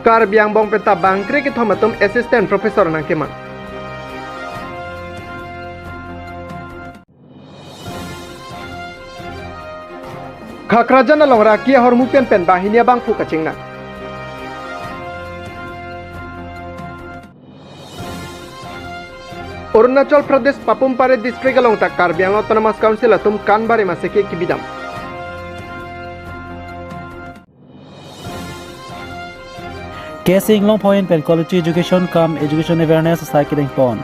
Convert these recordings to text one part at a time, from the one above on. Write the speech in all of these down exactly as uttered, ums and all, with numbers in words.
Karbi angbong pen ta bangkre kethom atum assistant professor nangkemang. Khakrajan along raki ahormu pen pen banghini abangphu kachingnang. Arunachal Pradesh Papum Pare district along ta Karbi Anglong Autonomous Council atum kanbare maseke kebidam. K C Inglongpho ahin pen quality education cum education awareness asai kedengpon.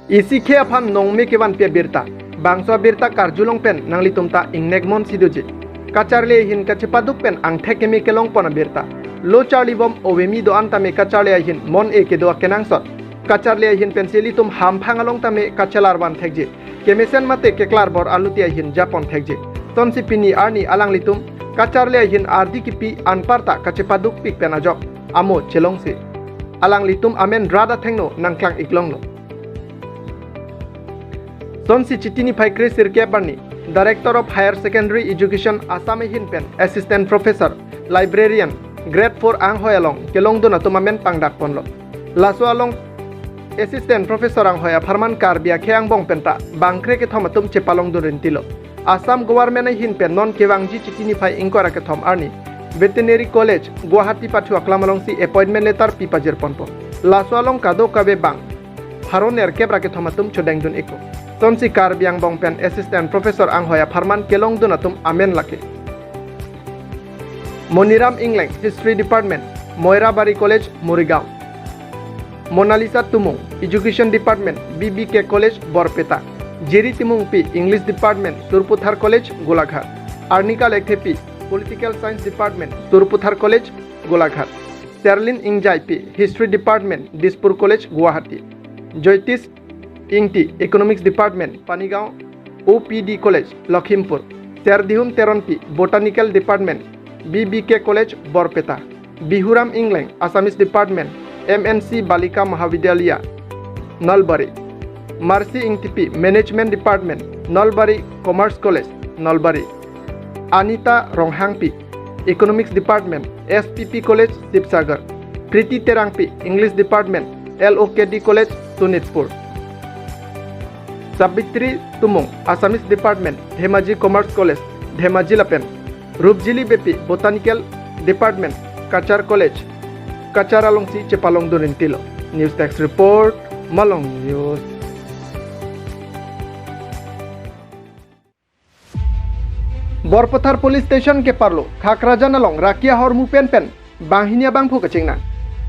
Isi khe aphan nongme kevanpi abirta. Bangso abirta karjulong pen nanglitum ta ingnek monsi doji. Kacharli ahin kachepaduk pen angthek keme kelongpon abirta. Lo charlibom ovemi do-an tame kacharli ahin mon-e kedo akenangsot. Kacharli ahin pensi ilitum hamphang along tame kachelar van thekji. Kemesen mate keklar bor aluti ahin japon thekji. Tonsi pini arni alanglitum kacharli ahin ardi kipi anparta kachepadukpik pen ajok amo chelongsi alanglitum amen rat athengno nangklang-iklonglo. Tonsi Chiti niphai kre sirkep arni Director of Higher Secondary Education Assam ahin pen Assistant Professor, Librarian, Grade four anghoi along kelongdun atum amen pangdakponlo. Laso along Assistant Professor anghoi apharman Karbi akhei angbong pen ta bangkre kethom atum chepalongdun rintilo. Assam Government ahin pen non kevangji Chiti niphai ingkoi ra kethom arni Veterinary College, Guwahati pathu aklam alongsi appointment letter pi pajirponpo. Laso along kadokave bang pharo nerkep ra kethom atum chodengdun-ikpo. Tonsi Karbi angbong pen Assistant Professor anghoi apharman kelongdun atum amen lake: Moniram Ingleng, History Department, Moirabari College, Morigaon. Monalisa Tumung, Education Department, B B K College, Borpeta. Jerry Timungpi, English Department, Surputhar College, Golaghat. Arnika Lekthepi, Political Science Department, Surputhar College, Golaghat. Serlin Ingjaipi, History Department, Dispur College, Guwahati. Joytis Ingti, Economics Department, Panigaon O P D College, Lakhimpur. Serdihum Teronpi, Botanical Department, B B K College, Borpeta. Bihuram Ingleng, Assamese Department, M N C Balika Mahavidyalaya, Nalbari. Mercy Ingtipi, Management Department, Nalbari Commerce College, Nalbari. Anita Ronghangpi, Economics Department, S P P College, Sibsagar. Priti Terangpi, English Department, L O K D College, Sonitpur. Sabitri Tumung, Assamese Department, Dhemaji Commerce College, Dhemaji lapen Rupjili Beypi, Botanical Department, Cachar College, Cachar alongsi chepalongdun rintilo. News Desk Report, Malong News. Borpathar Police Station keparlo Khakrajan along raki ahormu pen pen banghini abangphu kachingnang.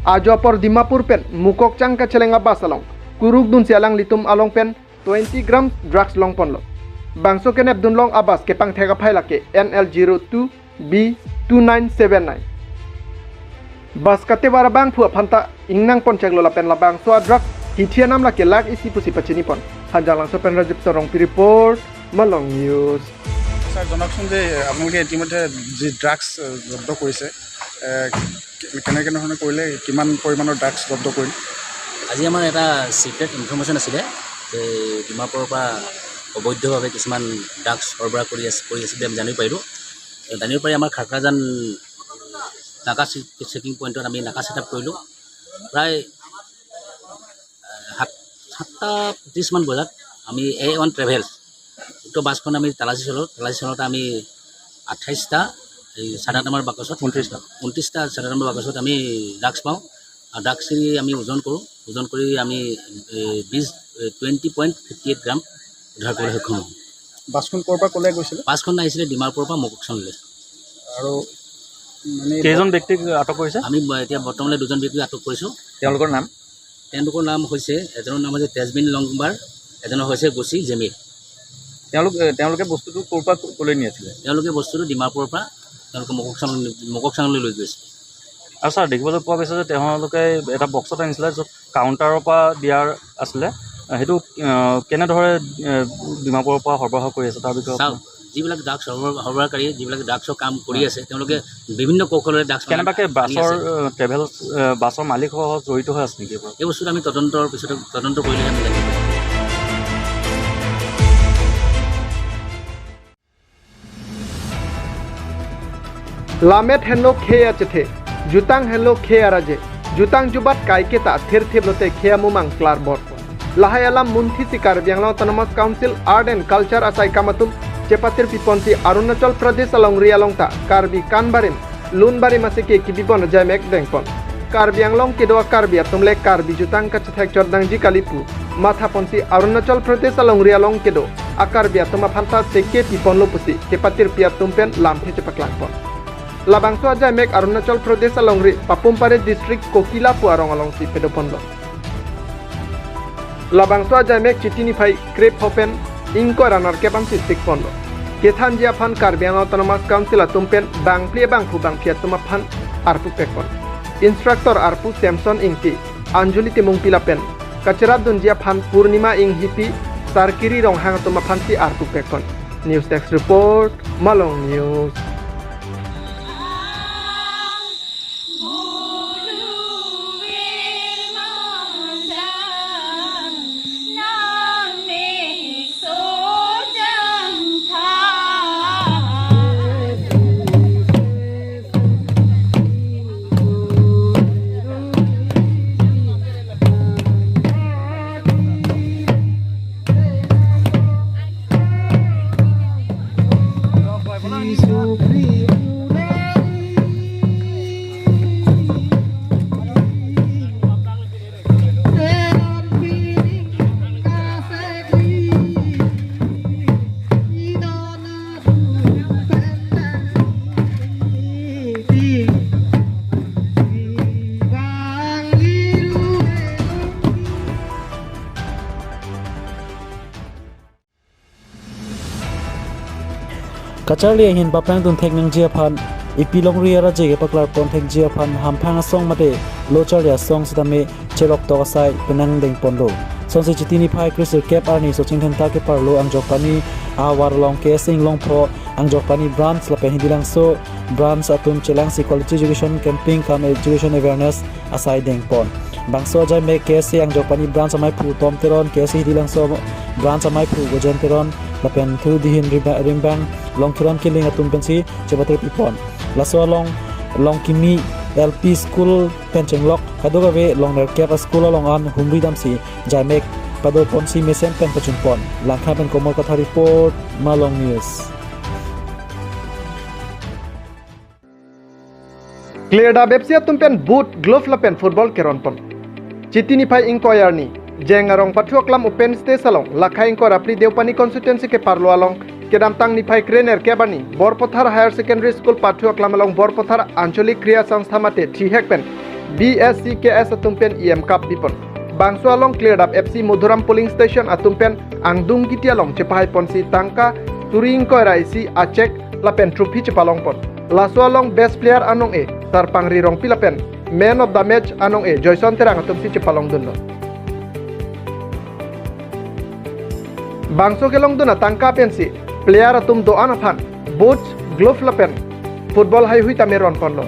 Ajo apor Dimapur pen Mokokchung kacheleng abus along kuruk dunsi alanglitum along pen twenty gram drugs longponlo. Bangso kenepdunlong abus kepangthek aphai lake N L zero two B two nine seven nine. Bus katevar abangphu aphan ta ingnangponcheklo lapen labangso adrugs hithi anam lake lakh isi pusi pachinipon. Hanjanglangso pen Rajib Terangpi report, Malong News. Sir, জনাওকচোন যে আপোনালোকে ইতিমধ্যে যি ড্ৰাগছ, এ, জব্দ কৰিছে, এ, কে-, কেনে কেনেধৰণে কৰিলে, কিমান পৰিমাণৰ ড্ৰাগছ জব্দ কৰিলে? আজি আমাৰ এটা ছিক্ৰেট ইনফৰমেশ্যন আছিলে যে ডিমাপুৰৰ পৰা অবৈধভাৱে কিছুমান ড্ৰাগছ সৰবৰাহ কৰি আছে, কৰি আছে বুলি আমি জানিব পাৰিলোঁ। জানিব পাৰি আমাৰ খাকৰাজান নাকা চে-, চেকিং পইণ্টত আমি নাকা ছেটআপ কৰিলোঁ। প্ৰায়, আহ, সাত, সাতটা ত্ৰিশমান বজাত আমি এ ওৱান ট্ৰেভেলছ উক্ত বাছখন আমি তালাচী চলাওঁ। তালাচী চলাওঁতে আমি আঠাইছটা, এই চাৰে আঠ নম্বৰ বাকচত, ঊনত্ৰিশটা। ঊনত্ৰিশটা চাৰে আঠ নম্বৰ বাকচত আমি ড্ৰাগছ পাওঁ। আৰু ড্ৰাগছখিনি আমি ওজন কৰোঁ। ওজন কৰি আমি, এ, বিছ, এ, twenty point fifty eight gram উদ্ধাৰ কৰিবলৈ সক্ষম হওঁ। বাছখন ক'ৰ পৰা ক'লৈ গৈছিলে? বাছখন আহিছিলে ডিমাপুৰৰ পৰা মককচুঙলৈ। আৰু মানে কেইজন ব্যক্তিক আটক কৰিছে? আমি ব-, এতিয়া বৰ্তমানলৈ দুজন ব্যক্তিক আটক কৰিছোঁ। তেওঁলোকৰ নাম? তেওঁলোকৰ নাম হৈছে, এজনৰ নাম হৈছে তেজবিন লংবাৰ, এজনৰ হৈছে গচি জেমিৰ। তেওঁলোক, এ, তেওঁলোকে বস্তুটো ক'ৰ পৰা ক-, ক'লৈ নি আছিলে? তেওঁলোকে বস্তুটো ডিমাপুৰৰ পৰা তেওঁলোকে মককচাং-, মককচাংলৈ লৈ গৈছে। আৰু ছাৰ, দেখিবলৈ পোৱা গৈছে যে তেওঁলোকে এটা বক্সত আনিছিলে, য'ত কাউণ্টাৰৰ পৰা দিয়াৰ আছিলে। আহ, সেইটো, আহ, কেনেদৰে, আহ, ডিমাপুৰৰ পৰা সৰবৰাহ কৰি আছে, তাৰ বিষয়ে চাওক, অকণমান। যিবিলাক ড্ৰাগছ সৰবৰাহ-, সৰবৰাহকাৰীয়ে যিবিলাক ড্ৰাগছৰ কাম কৰি আছে, তেওঁলোকে বিভিন্ন কৌশলেৰে ড্ৰাগছ মানে কেনেবাকে আনি বাছৰ, আছে। আহ, ট্ৰেভেলছ, আহ, বাছৰ মালিকসহ জড়িত হৈ আছে নেকি এইবোৰত? এই বস্তুটো আমি তদন্তৰ পিছতে, তদন্ত কৰিলেহে আমি জানিব পাৰিম। Lamet henlo khei achethe, jutang henlo khei araje, jutang jubat kaiketa thirthip lote khei amumang klar bor. Lahai alam munthi si Karbi Anglong Autonomous Council Art and Culture asaikam atum chepatir pipon si Arunachal Pradesh alongri along ta Karbi kan barim, lun barim asike kibipon ajaimek dengpon. Karbi Anglong kedo a-Karbi atum le Karbi jutang kachethek chot nangji kali pu mathapon si Arunachal Pradesh alongri along kedo a-Karbi atum aphan ta seke piponlo pusi kepatirpi atum pen lamthe chepaklangpon. Labangso ajaimek Arunachal Pradesh alongri Papum Pare District Kokila pu arong alongsi padoponlo. Labangso ajaimek Chiti niphai krepho pen ingkoi ra nerkep ansi sikponlo. Kethanji aphan Karbi Anglong Autonomous Council atum pen bangphli bangphu bangphi atum aphan arpu pekpon. Instructor arpu Samson Ingti, Anjali Timungpi lapen kacherapdunji aphan Purnima Inghipi, Sarkiri Ronghang atum aphansi arpu pekpon. News Desk Report, Malong News. Kacharli ahin paplangdun thek nangji aphan, epi longri araje kepaklarpon thekji aphan, hamphang asong mate lo charli asong sitame cheroktok asai penang dengponlo. Sonsi Chiti niphai kresirkep arni Sochingthenta keparlo Angjokpani ahavar along K S A Inglongpho Angjokpani branch lapen Hidilangso branch atum chelangsi quality education camping cum education awareness asai dengpon. Bangso ajaimek K S A Angjokpani branch amaiphu Tom Teron, K S A Hidilangso branch amaiphu Gojen Teron, lapen Thu Dihin Rimba-, Rimbang, Longthuram Killing atum pensi chepatir pipon. Laso along Longkimi L P School pen chenglok kadokave longnerkep a-school along an humri damsi jaimek padoponsi mesen pen pachunpon. Langkha pen Komol Kathar report, Malong News. Klirdap F C atum pen boot, glove lapen football keronpon. Chiti niphai ingkoi arni, Jeng arong pathu aklam open stage along, lakhai ingkoi ra phli Deopani constituency keparlo along, kedamtang niphai krenerkep arni, Borpathar Higher Secondary School pathu aklam along Borpathar Anchalik Kriya Sangstha mate thihek pen B S C K S atum pen E M cup bipon. Bangso along Klirdap F C Madhuram polling station atum pen angdung kiti along chepahaiponsi tangka suri ingkoi ra isi a-cheque lapen trophy chepalongpon. Laso along best player anong-e Sarpangri Rongpi lapen man of the match anong-e Joyson Terang atumsi chepalongdunlo. Bangso kelongdun atangka pensi player atum do-an aphan boots, glove lapen football haihui tame ronponlo.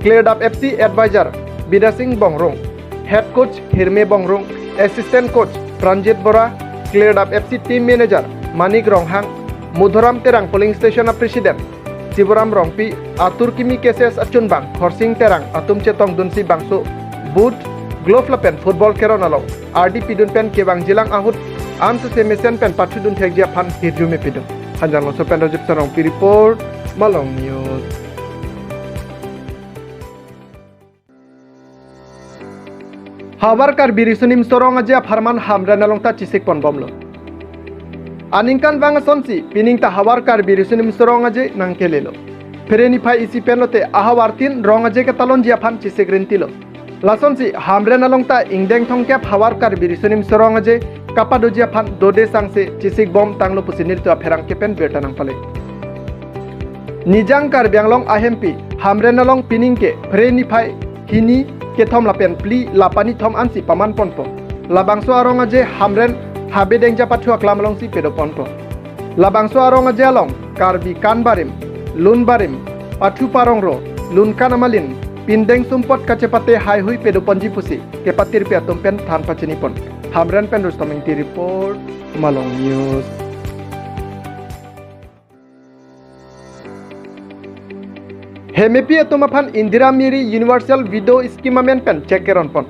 Klirdap F C advisor Bidasing Bongrung, head coach Hirme Bongrung, assistant coach Pranjit Bora, Klirdap F C team manager Manik Ronghang, Madhuram Terang polling station a-president Siboram Rongpi, atur kimi K S S achunbang Khorsing Terang atum chetongdunsi bangso boot, glove lapen football keron along ardi pidun pen kevangjilang ahut an sese mesen pen pathudun thekji aphan hirjume pidun. Hanjanglongso pen Rajib Sarongpi report, Malong News. Havar Karbi Riso Nimso Rong Aje apharman Hamren along ta chisikponbomlo. Aningkanvang asonsi pining ta Havar Karbi Riso Nimso Rong Aje nangkelelo. Phere niphai isi pen lote ahavartin Rong Aje ketalonji aphan chisik rintilo. Lasonsi Hamren along ta ingdeng thomkep Havar Karbi Riso Nimso Rong Aje kapadoji aphan dode sangse chisikbom tanglo pusi nelitum apherangke pen birta nangpale. Nijang Karbi Anglong ahempi Hamren along pining ke Phere niphai hini, kethom lapen phli la pani thom ansi pamanponpo. Labangso arong aje Hamren Habe Dengja pathu aklam alongsi padoponpo. Labangso arong aje along Karbi kan barim, lun barim, pathu parongro, lun kan amalin, pindeng sumpot kachepate haihui padoponji pusi kepatirpi atum pen than pachinipon. Hamren pen Rustom Ingti report, Malong News. Hemepi atum aphan Indira Miri Universal Widow Scheme amen pen cheque keron pon.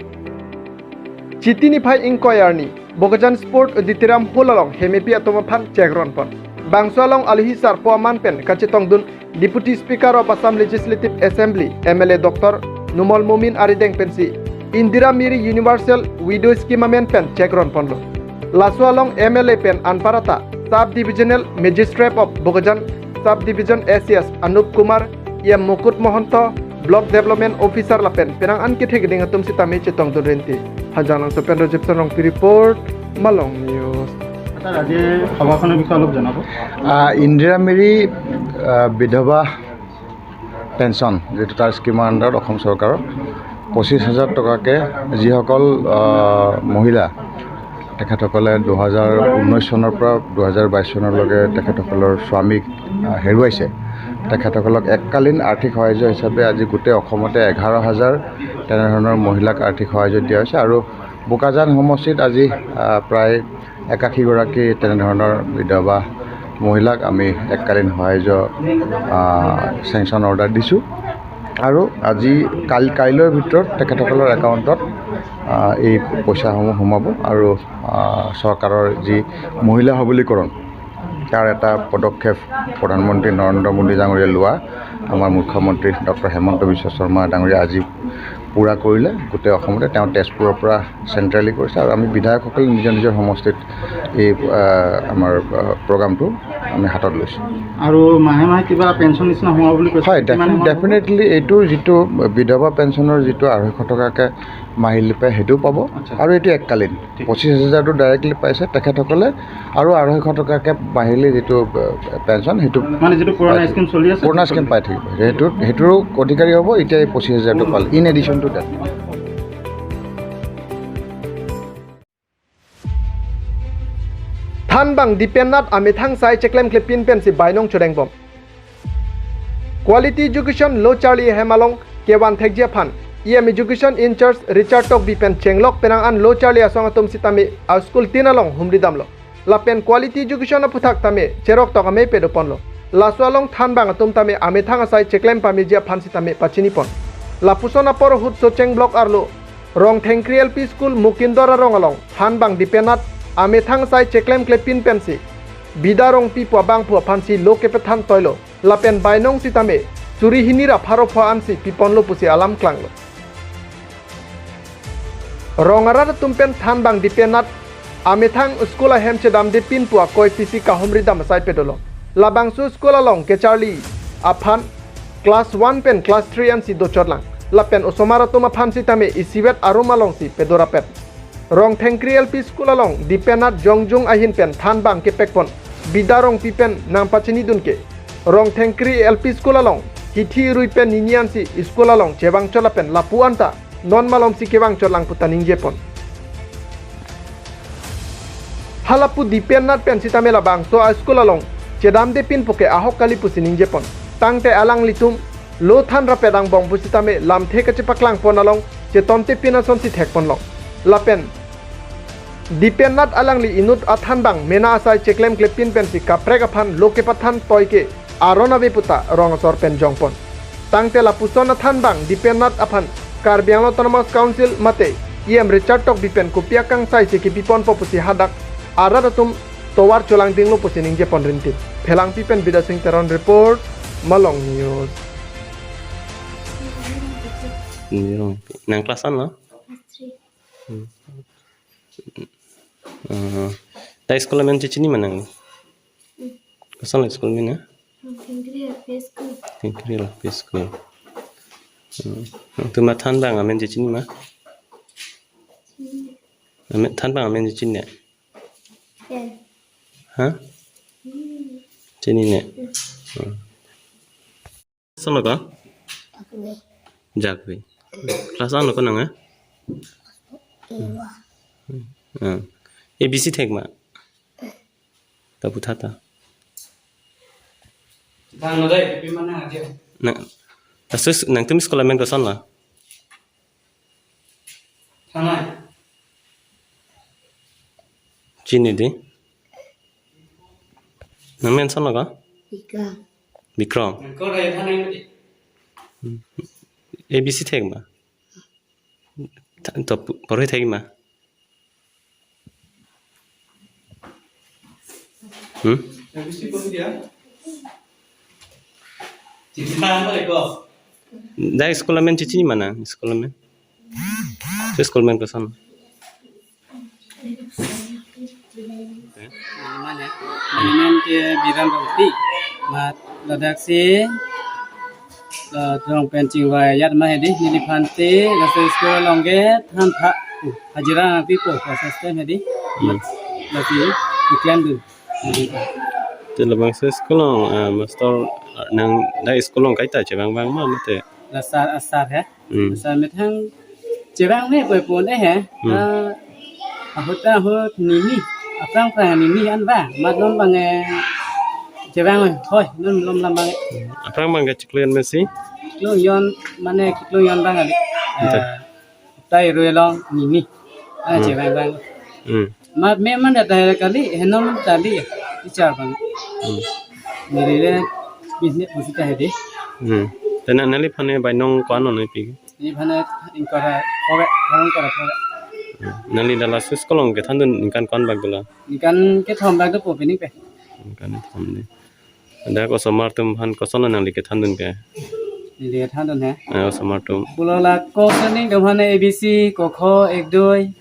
Chiti niphai ingkoi arni Bokajan Sport Auditorium Hall along hemepi atum aphan cheque ron pon. Bangso along alohi sarpo aman pen kachetongdun Deputy Speaker of Assam Legislative Assembly, M L A Doctor Numal Momin arideng pensi Indira Miri Universal Widow Scheme amen pen cheque ron ponlo. Laso along M L A pen anparta Sub Divisional Magistrate of Bokajan Sub Division A C S Anup Kumar, E M Mukut Mohanto, Block Development Officer lapen penang an kethek ding atum sitame chetongdun rinti. Hanjanglangso pen Rajib Sarong report, Malong News. Sir, আজি সভাখনৰ বিষয়ে অলপ জনাব। আহ, ইন্দিৰা মিৰি আহ, বিধৱা পেঞ্চন, যিটো তাৰ স্কিমৰ আণ্ডাৰত অসম চৰকাৰৰ পঁচিছ হাজাৰ টকাকে যিসকল আহ, মহিলা, তেখেতসকলে দুহেজাৰ ঊনৈছ চনৰ পৰা দুহেজাৰ বাইছ চনলৈকে তেখেতসকলৰ স্বামীক আহ, হেৰুৱাইছে, তেখেতসকলক এককালীন আৰ্থিক সাহায্য হিচাপে আজি গোটেই অসমতে এঘাৰ হাজাৰ তেনেধৰণৰ মহিলাক আৰ্থিক সাহায্য দিয়া হৈছে। আৰু বোকাজান সমষ্টিত আজি আহ, প্ৰায় একাশীগৰাকী তেনেধৰণৰ বিধৱা মহিলাক আমি এককালীন সাহায্য চেংচন অৰ্ডাৰ দিছোঁ। আৰু আজি কাল কাইলৈৰ ভিতৰত তেখেতসকলৰ একাউণ্টত আহ, এই পইচাসমূহ সোমাব। আৰু আহ, চৰকাৰৰ যি মহিলা সবলীকৰণ, তাৰ এটা পদক্ষেপ প্ৰধানমন্ত্ৰী নৰেন্দ্ৰ মোদী ডাঙৰীয়া লোৱা, আমাৰ মুখ্যমন্ত্ৰী ডক্টৰ হিমন্ত বিশ্ব শৰ্মা ডাঙৰীয়া আজি পূৰা কৰিলে। গোটেই অসমতে, তেওঁ তেজপুৰৰ পৰা চেণ্ট্ৰেলি কৰিছে আৰু আমি বিধায়কসকলে নিজৰ নিজৰ সমষ্টিত এই আহ, আমাৰ আহ, প্ৰগ্ৰামটো আমি হাতত লৈছোঁ। আৰু মাহে মাহে কিবা পেঞ্চন নিচিনা সোমাব বুলি কৈছে। হয়, কিমান সোমাব? ডেফিনেটলি এইটো যিটো বিধৱা পেঞ্চনৰ যিটো আঢ়ৈশ টকাকৈ মাহিলী পায়, সেইটোও পাব। আচ্ছা। আৰু এইটো এককালীন, পঁচিছ হাজাৰটো ডাইৰেক্টলি পাইছে তেখেতসকলে, আৰু আঢ়ৈশ টকাকৈ মাহিলী যিটো আহ, পেঞ্চন, সেইটো মানে যিটো পুৰণা স্কিম চলি আছে, পুৰণা সেইটো স্কিম পাই থাকিব। সেইটো সেইটোৰো অধিকাৰী হ'ব। এতিয়া এই পঁচিছ হাজাৰটো পালে, in addition to date. Thanbang Dipennath amethang asai cheklem klepin pensi bainong chodengbom. Quality Education Lo Charli Ahem along kevan thekji aphan E M Education in-charge Richard Tokbi pen chenglok penang an Lo Charli asong atum sitame a-school tin along humri damlo. Lapen Quality Education aphuthak tame cherok tok amei pedoponlo. Laso along thanbang atum tame amethang asai cheklem pameji aphan sitame pachinipon. Lapuson apor ahut Socheng Block arlo Rongthengkri L P School Mukindor arong along thanbang Dipennath amethang asai cheklem klepin pensi Bida Rongpi pu abangphu aphansi lo kepethan toilo. Lapen bainong sitame suri hini ra pharo pho ansi piponlo pusi alam klanglo. Rong arat atum pen thanbang Dipennath amethang school ahem chedamde pin pu akoi pisi kahumri dam asai pedolo. Labangso school along kecharli aphan class one pen class three ansi dochotlang. Lapen osomar atum aphan sitame isivet arum alongsi pedorapet. Rongthengkri L P School along Dipennath jongjung ahin pen thanbang kepekpon Bida Rongpi pen nangpachinidun ke, Rongthengkri L P School along hithi rui pen nini ansi school along chevangchot lapen lapu anta non malomsi kevangchotlang puta ningjepon. Halapu Dipennath pen sitame labangso a-school along chedamde pin puke ahok kali pusi ningjepon. Tangte alanglitum lo thanrapet angbong pusitame lamthe kachepaklangpon along chetonte pin asonsi thekponlong. Lapen Dipennath alangli inut athanbang mena asai cheklem klepin pensi kaprek aphan lo kepathan toi ke aron ave puta rong asor pen jongpon. Tangte lapuson athanbang Dipennath aphan Karbi Anglong Autonomous Council mate E M Richard Tokbi pen kopi akangsaisi kepiponpo pusi hadak arat atum tovar cholangdinglo pusi ningjepon rintin. Phelangpi pen Bidya Singh Teron report, Malong News. Nang class ano? Hmm. Uh, ta school amen chechini ma nang? Koson la school amen na? Thengkri L P School. Thengkri L P School. Hmm. Tuma thanbang amen chechini ma? Amen, thanbang amen chechini ne? Ha? Chinine. Hmm. Koson lo ko? Jakbi. Class ano ko nang, ha? Hmm. A B C thek ma? Ta puthot ta. Nang, asus nangtum school amen koson lo? Chini di. Nang men koson lo ko? Bikram. Bikram. Hmm. A B C thek ma? Tha-, to pu-, porhi thek ma? Hmm? A B C porhi dia? Chini ma ko. Dak school amen chichini ma nang, school amen? School amen koson? Mane, mane ke Biran Rongpi. Mat ladaksi, eh, Rongpen Chingvai ajat ma hedi, neliphan te, laso school along ke than tha, uh, hajira nangpipo, assistant hedi. Hmm. Lasi, iklan dun. Te labangso school along, eh, master, eh, nang dak school along kaita chevang vang ma mate? La sir, a sir he. Hmm. Sir methang chevang me poi pon eh he. Hmm. Ah, ahut ahut nimi. Aphrang phrang nimi an ba. Mat lom bang eh chevang hoi. Non lom lam bang eh. Aphrang bang ke chiklo jon mesi? Chiklo jon mane chiklo jon bang ali. Ante. Eh, tai rui long nimi. Ah, hmm, chevang bang. Hmm. Mat me man da tai kali, henom tali. Ichar bang. Hmm. Neli le business pusi ta hedi. Hmm. Te nang neliphan ne bainong ko-an non nepi? Neliphan ne ingkoi ra pho-ve, harong ingkoi ra pho-ve. Hmm. Nangli dak laso school along kethan dun ningkan ko-an bak dolang? Ningkan kethom bak dopo pini pe. Ningkan kethom de. Dak osomar atum aphan kosonlo nangli kethan dun ke? Neli kethan dun he. Eh, osomar atum. Pulo la ko sening atum aphan A B C, ko kho, ek dui,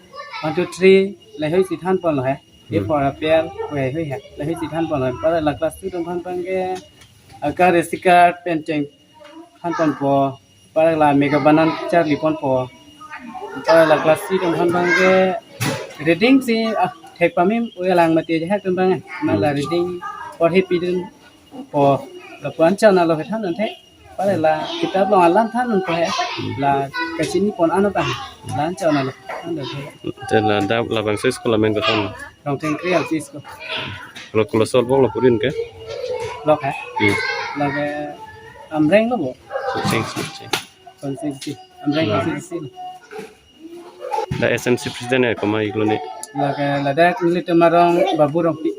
one two three, lahei si than ponlo he. Hmm. A for apple, ko lahei he. Lahei si than ponlo he. Para la class two atum aphan bang ke akar sikar pen cheng than ponpo. Para la mega banan charli ponpo. Para la class three atum aphan bang ke reading si, ah, thek pamim uya lang mati aja atum bang. Ma la, hmm, reading porhi pidun po. Lapu-an chana lo kethan ante. Para la kitab along alam than un po he. La kachini pon ano ta. La-an chana lo than ante. Te la dak labangso school amen koson? Rongthengkri L P School. Lo, lo sol bok lo purin ke? Lok he? Hmm. Lok he Amreng lo bo. Thanks, thanks. Constituency. Amreng, hmm, constituency. Dak S M C president eh, komat iklo ne? Lok he ladak nelitum arong Babu Rongpi.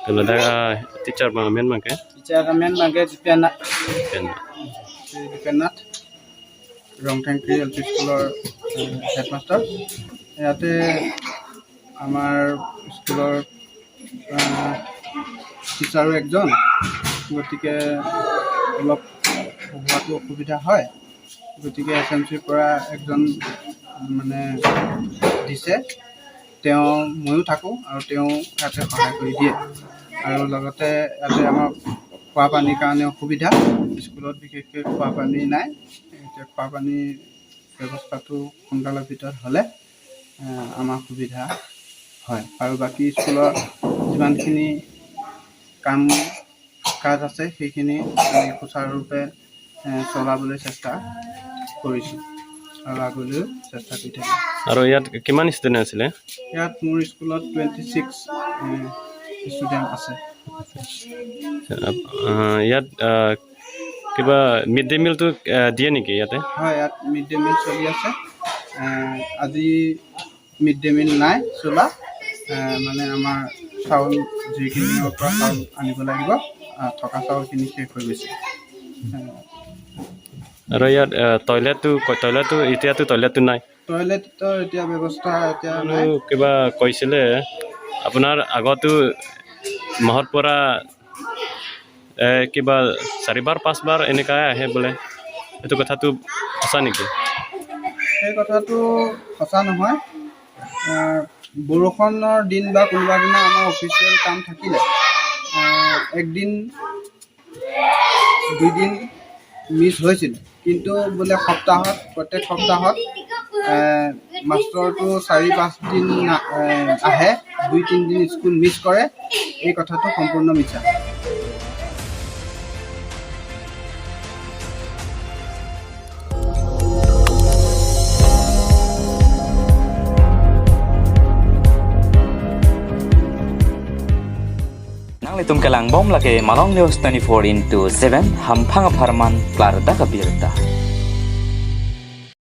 Te ladak, ah, teacher bang amen bang ke? Teacher amen bang ke Jipian Nath. Jipian Nath. Jipian Nath। ৰংটেংক্ৰী L P স্কুলৰ, এ, হেডমাষ্টাৰ। ইয়াতে আমাৰ স্কুলৰ, আহ, টিচাৰো একজন, গতিকে অলপ পঢ়োৱাটো অসুবিধা হয়। গতিকে এছ এম চিৰ পৰা একজন, মানে, দিছে, তেওঁ, ময়ো থাকোঁ আৰু তেওঁ ইয়াতে সহায় কৰি দিয়ে। আৰু লগতে ইয়াতে আমাৰ খোৱা পানীৰ কাৰণে অসুবিধা, স্কুলত বিশেষকৈ খোৱা পানী নাই। এতিয়া খোৱা পানীৰ ব্যৱস্থাটো সোনকালৰ ভিতৰত হ'লে, আহ, আমাৰ সুবিধা হয়। আৰু বাকী স্কুলৰ যিমানখিনি কাম কাজ আছে, সেইখিনি আমি সুচাৰুৰূপে, আহ, চলাবলৈ চেষ্টা কৰিছোঁ আৰু আগলৈও চেষ্টা কৰি থাকিম। আৰু ইয়াত কিমান ষ্টুডেণ্ট আছিলে? ইয়াত মোৰ স্কুলত টুৱেণ্টি ছিক্স, এ, ষ্টুডেণ্ট আছে। আহ, ইয়াত, আহ, কিবা মিড ডে মিলটো, আহ, দিয়ে নেকি ইয়াতে? হয়, ইয়াত মিড ডে মিল চলি আছে। এ, আজি মিড ডে মিল নাই চলা। এ, মানে, আমাৰ চাউল, যিখিনিৰ পৰা চাউল আনিব লাগিব, আহ, থকা চাউলখিনি শেষ হৈ গৈছে। এ, আৰু ইয়াত, আহ, টয়লেটটো ক-, টয়লেটটো, এতিয়াতো টয়লেটটো নাই? টয়লেটৰ এতিয়া ব্যৱস্থা এতিয়া নাই। আৰু কিবা কৈছিলে, আপোনাৰ আগতো মাহত পৰা, এ, কিবা চাৰিবাৰ পাঁচবাৰ এনেকা আহে বোলে, এইটো কথাটো সঁচা নেকি? সেই কথাটো সঁচা নহয়। এ, বৰষুণৰ দিন বা কোনোবা দিনা আমাৰ অফিচিয়েল কাম থাকিলে, এ, একদিন দুদিন মিছ হৈছিল, কিন্তু বোলে সপ্তাহত, প্ৰত্যেক সপ্তাহত, এ, মাষ্টৰটো চাৰি পাঁচ দিন না-, এ, আহে, দুই তিনিদিন স্কুল মিছ কৰে, এই কথাটো সম্পূৰ্ণ মিছা। Nanglitum kelangbom lake Malong News twenty-four into seven, hamphang apharman klardak abirta.